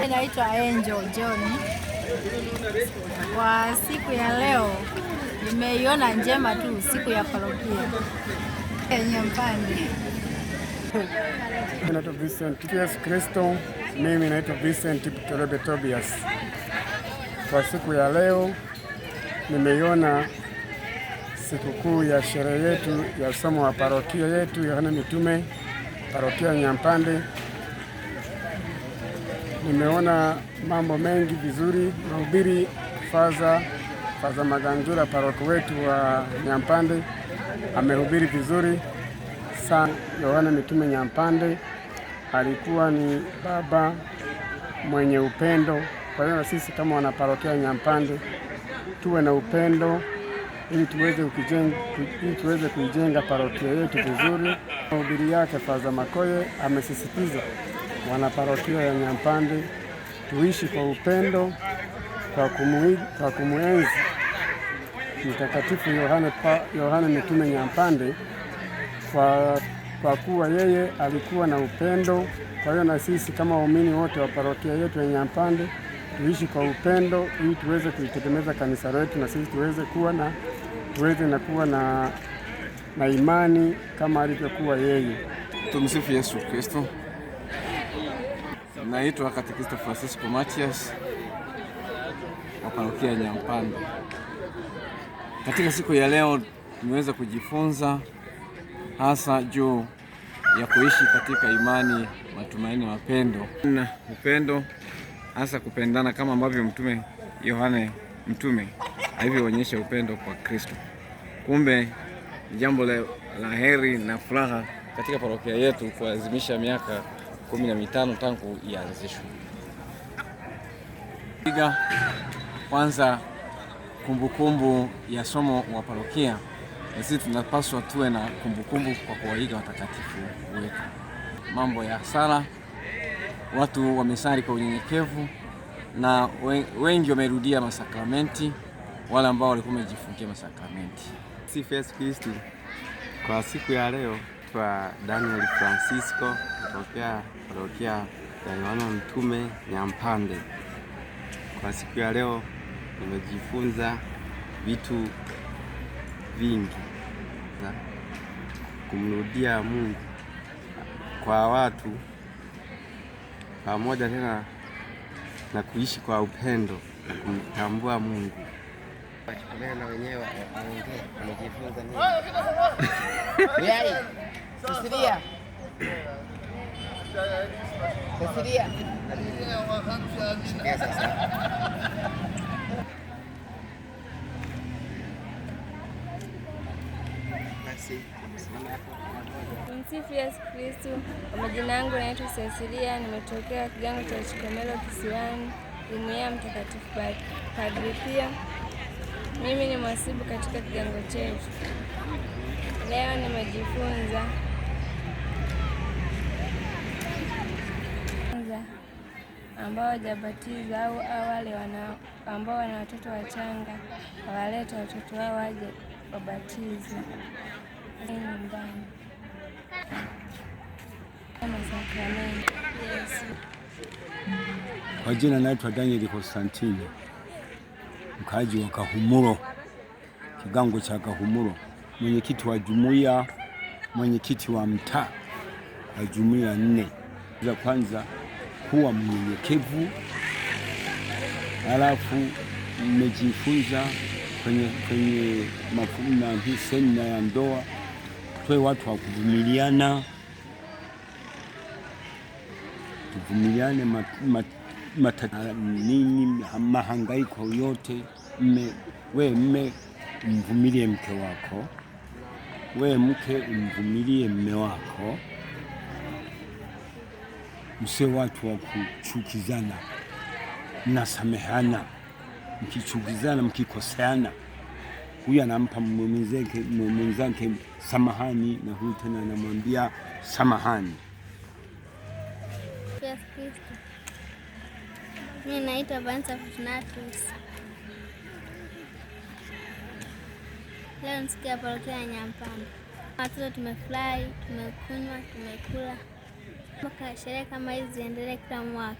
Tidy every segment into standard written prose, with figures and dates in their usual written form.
Naitwa Angel John. Kwa siku ya leo nimeiona njema tu siku ya parokia yenye Mpande. Naitwa Vincent Yesu Kristo. Mimi naitwa Vincent Torebe Tobias. Kwa siku ya leo nimeiona sikukuu ya sherehe yetu ya somo wa parokia yetu Yohana Mitume, parokia Nyampande. Nimeona mambo mengi vizuri, mahubiri Faza Maganjura paroko wetu wa Nyampande amehubiri vizuri sana. Yohana Mitume Nyampande alikuwa ni baba mwenye upendo. Kwa hiyo sisi kama wanaparokia Nyampande tuwe na upendo ili tuweze kuijenga parokia yetu vizuri. Mahubiri yake Faza Makoye amesisitiza wanaparokia ya Nyampande tuishi kwa upendo, kwa kumuenzi Mtakatifu Yohana Mitume Nyampande kwa kuwa yeye alikuwa na upendo. Kwa hiyo na sisi kama waumini wote wa parokia yetu ya Nyampande tuishi kwa upendo ili tuweze kuitegemeza kanisa letu na sisi tuweze kuwa na tuweze na kuwa na imani kama alivyokuwa yeye. Tumsifu Yesu Kristo. Naitwa Katekista Francisco Matias wa parokia Nyampande. Katika siku ya leo tumeweza kujifunza hasa juu ya kuishi katika imani, matumaini, mapendo na upendo, hasa kupendana kama ambavyo Mtume Yohane Mtume alivyoonyesha upendo kwa Kristo. Kumbe ni jambo la heri na furaha katika parokia yetu kuadhimisha miaka 15 tangu ianzishwe. Piga kwanza kumbukumbu ya somo wa parokia, na sisi tunapaswa tuwe na kumbukumbu kwa kuwaiga watakatifu wetu. Mambo ya sala, watu wamesali kwa unyenyekevu na wengi wamerudia masakramenti, wale ambao walikuwa wamejifungia masakramenti. Sifa Yesu Kristo. Kwa siku ya leo twa Daniel Francisco kutokea parokia ya Yohana Mtume Nyampande. Kwa siku ya leo nimejifunza vitu vingi, kumrudia Mungu kwa watu pamoja tena na kuishi kwa upendo na kumtambua Mungu. Na wenyewe waongee wamejifunza nini? Yai, Cecilia. Cecilia. Sikia sasa. Basi, simama hapo. Tumsifu Yesu Kristu. Kwa majina yangu naitwa Cecilia, nimetokea kigango cha Chikomelo Kisiwani, jumuiya ya Mtakatifu Padre Pio. Mimi ni mwasibu katika kigango chetu. Leo nimejifunza ambao hawajabatiza au wale ambao wana watoto wachanga wawalete watoto wao waje wabatizwe nyumbani. Masakramenti. Yesu. Kwa jina naitwa Daniel Konstantini, mkaaji wa Kahumuro, kigango cha Kahumuro, mwenyekiti wa jumuiya, mwenyekiti wa mtaa wa jumuiya 4. Za kwanza kuwa mnyenyekevu, halafu mmejifunza kwenye na hii semina ya ndoa, tuwe watu wa kuvumiliana, tuvumiliane nini mahangaiko yote. We mme umvumilie mke wako, we mke umvumilie mme wako, msiwe watu wa kuchukizana, mnasamehana. Mkichukizana, mkikoseana, huyu anampa mwenzake samahani na huyu tena anamwambia samahani. Yesu Kristo. Mimi naitwa Bansa Fortunatus. Leo ni siku ya parokia ya Nyampande. Watoto tumefurahi, tumekunywa, tumekula. Sherehe kama hizi ziendelee kila mwaka.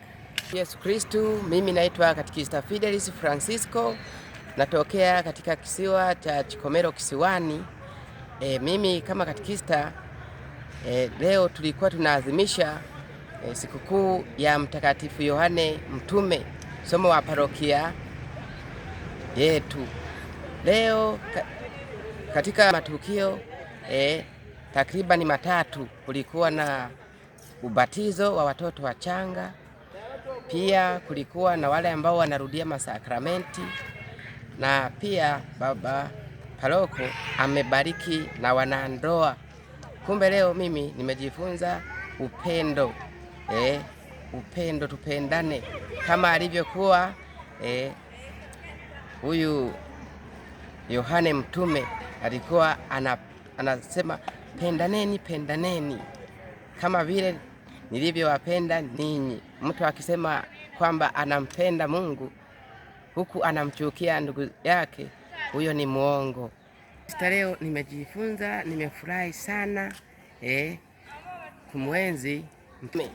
Yesu Kristu, mimi naitwa Katekista Fidelis Francisco, natokea katika kisiwa cha Chikomero Kisiwani. Mimi kama katekista leo tulikuwa tunaadhimisha sikukuu ya Mtakatifu Yohane Mtume, somo wa parokia yetu. Leo katika matukio takribani matatu, kulikuwa na ubatizo wa watoto wachanga, pia kulikuwa na wale ambao wanarudia masakramenti, na pia baba paroko amebariki na wanandoa. Kumbe leo mimi nimejifunza upendo, upendo, tupendane kama alivyokuwa huyu Yohane Mtume alikuwa anasema pendaneni, pendaneni kama vile nilivyowapenda ninyi. Mtu akisema kwamba anampenda Mungu huku anamchukia ndugu yake, huyo ni muongo. Leo nimejifunza, nimefurahi sana kumwenzi Mtume.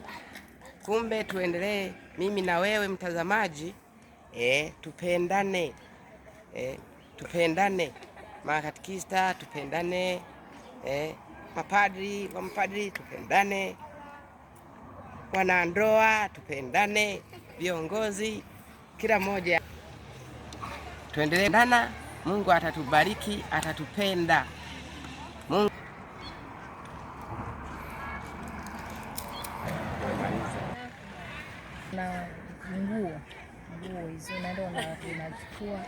Kumbe tuendelee, mimi na wewe mtazamaji, tupendane, tupendane makatekista, tupendane, mapadri wa mapadri tupendane, wanandoa tupendane, viongozi, kila mmoja tuendelee ndana. Mungu atatubariki, atatupenda. Mungu na nguo hizo unaenda unachukua.